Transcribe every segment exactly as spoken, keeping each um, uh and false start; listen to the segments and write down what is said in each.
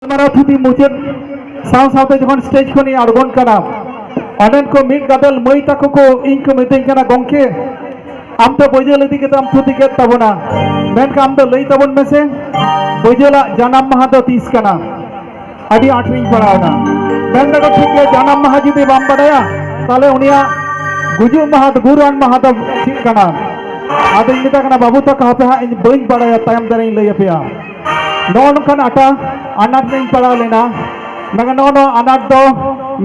ᱜᱟᱞᱢᱟᱨᱟᱣ ᱛᱷᱩᱛᱤ ᱢᱩᱪᱟᱹᱫ ᱥᱟᱶ ᱥᱟᱶᱛᱮ ᱡᱚᱠᱷᱚᱱ ᱥᱴᱮᱡᱽ ᱠᱷᱚᱱᱤᱧ ᱟᱬᱜᱚᱱ ᱠᱟᱱᱟ, ᱚᱸᱰᱮᱱ ᱠᱚ ᱢᱤᱫ ᱜᱟᱫᱮᱞ ᱢᱟᱹᱭ ᱛᱟᱠᱚ ᱠᱚ ᱤᱧ ᱠᱚ ᱢᱤᱛᱟᱹᱧ ᱠᱟᱱᱟ, "ᱜᱚᱢᱠᱮ, ᱟᱢ ᱫᱚ ᱵᱟᱹᱭᱡᱟᱹᱞ ᱤᱫᱤ ᱠᱟᱛᱮ ᱟᱢ ᱛᱷᱩᱛᱤ ᱠᱮᱫ ᱛᱟᱵᱚᱱᱟ, ᱢᱮᱱᱠᱷᱟᱱ ᱟᱢ ᱫᱚ ᱞᱟᱹᱭ ᱛᱟᱵᱚᱱ ᱢᱮᱥᱮ, ᱵᱟᱹᱭᱡᱟᱹᱞᱟᱜ ᱡᱟᱱᱟᱢ ᱢᱟᱦᱟ ᱫᱚ ᱛᱤᱥ ᱠᱟᱱᱟ?" ᱟᱹᱰᱤ ᱟᱸᱴ ᱨᱤᱧ ᱯᱟᱲᱟᱣ ᱮᱱᱟ᱾ ᱢᱮᱱ ᱫᱟᱠᱚ, "ᱴᱷᱤᱠ ᱜᱮᱭᱟ, ᱡᱟᱱᱟᱢ ᱢᱟᱦᱟ ᱡᱩᱫᱤ ᱵᱟᱢ ᱵᱟᱰᱟᱭᱟ, ᱛᱟᱦᱞᱮ ᱩᱱᱤᱭᱟᱜ ᱜᱩᱡᱩᱜ ᱢᱟᱦᱟ ᱫᱚ, ᱜᱩᱨᱟᱱ ᱢᱟᱦᱟ ᱫᱚ ᱪᱮᱫ ᱠᱟᱱᱟ?" ᱟᱫᱚᱧ ᱢᱮᱛᱟ ᱠᱟᱱᱟ, "ᱵᱟᱹᱵᱩ ᱛᱟᱠᱚ, ᱦᱟᱯᱮ ᱦᱟᱸᱜ, ᱤᱧ ᱵᱟᱹᱧ ᱵᱟᱲᱟᱭᱟ, ᱛᱟᱭᱚᱢ ᱫᱟᱨᱟᱧ ᱞᱟᱹᱭ ᱟᱯᱮᱭᱟ᱾" ᱱᱚᱜᱼᱚ ᱱᱚᱝᱠᱟᱱ ᱟᱴᱟ ᱟᱱᱟᱴ ᱨᱤᱧ ᱯᱟᱲᱟᱣ ᱞᱮᱱᱟ᱾ ᱢᱮᱱᱠᱷᱟᱱ ᱱᱚᱜᱼᱚ ᱱᱚᱣᱟ ᱟᱱᱟᱴ ᱫᱚ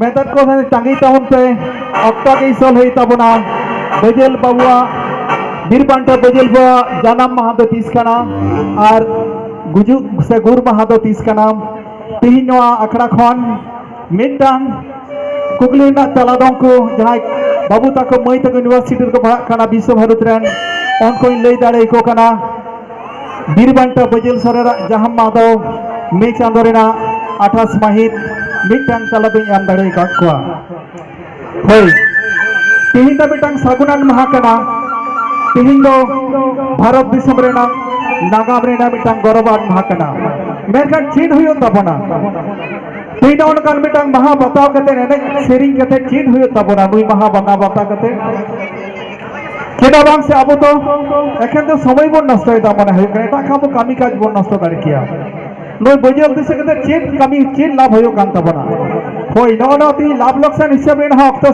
ᱢᱮᱫ ᱠᱚ ᱛᱟᱸᱜᱤ ᱛᱟᱵᱚᱱ ᱯᱮ, ᱚᱠᱛᱚ ᱜᱮ ᱥᱚᱞᱦᱮᱭ ᱛᱟᱵᱚᱱᱟ᱾ ᱵᱟᱹᱡᱟᱹᱞ ᱵᱟᱵᱩᱣᱟᱜ, ᱵᱤᱨ ᱵᱟᱱᱴᱟ ᱵᱟᱹᱡᱟᱹᱞ ᱵᱟᱵᱩᱣᱟᱜ ᱡᱟᱱᱟᱢ ᱢᱟᱦᱟ ᱫᱚ ᱛᱤᱥ ᱠᱟᱱᱟ ᱟᱨ ᱜᱩᱡᱩᱜ ᱥᱮ ᱜᱩᱨ ᱢᱟᱦᱟ ᱫᱚ ᱛᱤᱥ ᱠᱟᱱᱟ? ᱛᱮᱦᱮᱧ ᱱᱚᱣᱟ ᱟᱠᱷᱲᱟ ᱠᱷᱚᱱ ᱢᱤᱫᱴᱟᱝ ᱠᱩᱠᱞᱤ ᱨᱮᱱᱟᱜ ᱛᱮᱞᱟ ᱫᱚ ᱩᱱᱠᱩ ᱡᱟᱦᱟᱸᱭ ᱵᱟᱹᱵᱩ ᱛᱟᱠᱚ, ᱢᱟᱹᱭ ᱛᱟᱠᱚ ᱤᱭᱩᱱᱤᱵᱷᱟᱨᱥᱤᱴᱤ ᱨᱮᱠᱚ ᱯᱟᱲᱦᱟᱜ ᱠᱟᱱᱟ ᱵᱤᱥᱥᱚ ᱵᱷᱟᱨᱚᱛᱤ ᱨᱮᱱ, ᱩᱱᱠᱩᱧ ᱞᱟᱹᱭ ᱫᱟᱲᱮ ᱟᱠᱚ ᱠᱟᱱᱟ᱾ ᱵᱤᱨ ᱵᱟᱱᱴᱟ ᱵᱟᱹᱡᱟᱹᱞ ᱥᱚᱨᱮᱱᱟᱜ ᱡᱟᱦᱟᱸ ᱢᱟᱦᱟ ᱫᱚ ᱢᱮ ᱪᱟᱸᱫᱳ ᱨᱮᱱᱟᱜ ᱟᱴᱷᱟᱥ ᱢᱟᱹᱦᱤᱛ, ᱢᱤᱫᱴᱟᱝ ᱛᱮᱞᱟ ᱫᱚᱧ ᱮᱢ ᱫᱟᱲᱮ ᱟᱠᱟᱫ ᱠᱚᱣᱟ᱾ ᱦᱳᱭ, ᱛᱮᱦᱮᱧ ᱫᱚ ᱢᱤᱫᱴᱟᱝ ᱥᱟᱹᱜᱩᱱᱟᱱ ᱢᱟᱦᱟ ᱠᱟᱱᱟ᱾ ᱛᱮᱦᱮᱧ ᱫᱚ ᱵᱷᱟᱨᱚᱛ ᱫᱤᱥᱚᱢ ᱨᱮᱱᱟᱜ ᱱᱟᱜᱟᱢ ᱨᱮᱱᱟᱜ ᱢᱤᱫᱴᱟᱝ ᱜᱚᱨᱚᱵᱟᱱ ᱢᱟᱦᱟ ᱠᱟᱱᱟ᱾ ᱢᱮᱱᱠᱷᱟᱱ ᱪᱮᱫ ᱦᱩᱭᱩᱜ ᱛᱟᱵᱚᱱᱟ? ᱛᱮᱦᱮᱧ ᱫᱚ ᱚᱱᱠᱟᱱ ᱢᱤᱫᱴᱟᱝ ᱢᱟᱦᱟ ᱵᱟᱛᱟᱣ ᱠᱟᱛᱮ, ᱮᱱᱮᱡ ᱥᱮᱨᱮᱧ ᱠᱟᱛᱮ ᱪᱮᱫ ᱦᱩᱭᱩᱜ ᱛᱟᱵᱚᱱᱟ ᱱᱩᱭ ᱢᱟᱦᱟ ᱵᱟᱛᱟᱣ ᱠᱟᱛᱮ? ᱪᱮᱫᱟᱜ ᱵᱟᱝ ᱥᱮ ᱟᱵᱚ ᱫᱚ ᱮᱠᱷᱮᱱ ᱫᱚ ᱥᱚᱢᱚᱭ ᱵᱚᱱ ᱱᱚᱥᱴᱚᱭᱮᱫᱟ, ᱢᱚᱱᱮ ᱦᱩᱭᱩᱜ ᱠᱟᱱᱟ ᱮᱴᱟᱜ ᱠᱟᱹᱢᱤ, ᱠᱟᱹᱢᱤ ᱠᱟᱡᱽ ᱵᱚᱱ ᱱᱚᱥᱴᱚ ᱫᱟᱲᱮ ᱠᱮᱭᱟ᱾ ᱱᱩᱭ ᱵᱟᱹᱡᱟᱹᱞ ᱫᱤᱥᱟᱹ ᱠᱟᱛᱮ ᱪᱮᱫ ᱠᱟᱹᱢᱤ, ᱪᱮᱫ ᱞᱟᱵᱷ ᱦᱩᱭᱩᱜ ᱠᱟᱱ ᱛᱟᱵᱚᱱᱟ? ᱦᱳᱭ, ᱱᱚᱜᱼᱚ ᱱᱚᱣᱟ ᱛᱮᱦᱮᱧ ᱞᱟᱵᱷ ᱞᱚᱠᱥᱟᱱ ᱦᱤᱥᱟᱹᱵ ᱨᱮᱱᱟᱜ ᱦᱚᱸ ᱚᱠᱛᱚ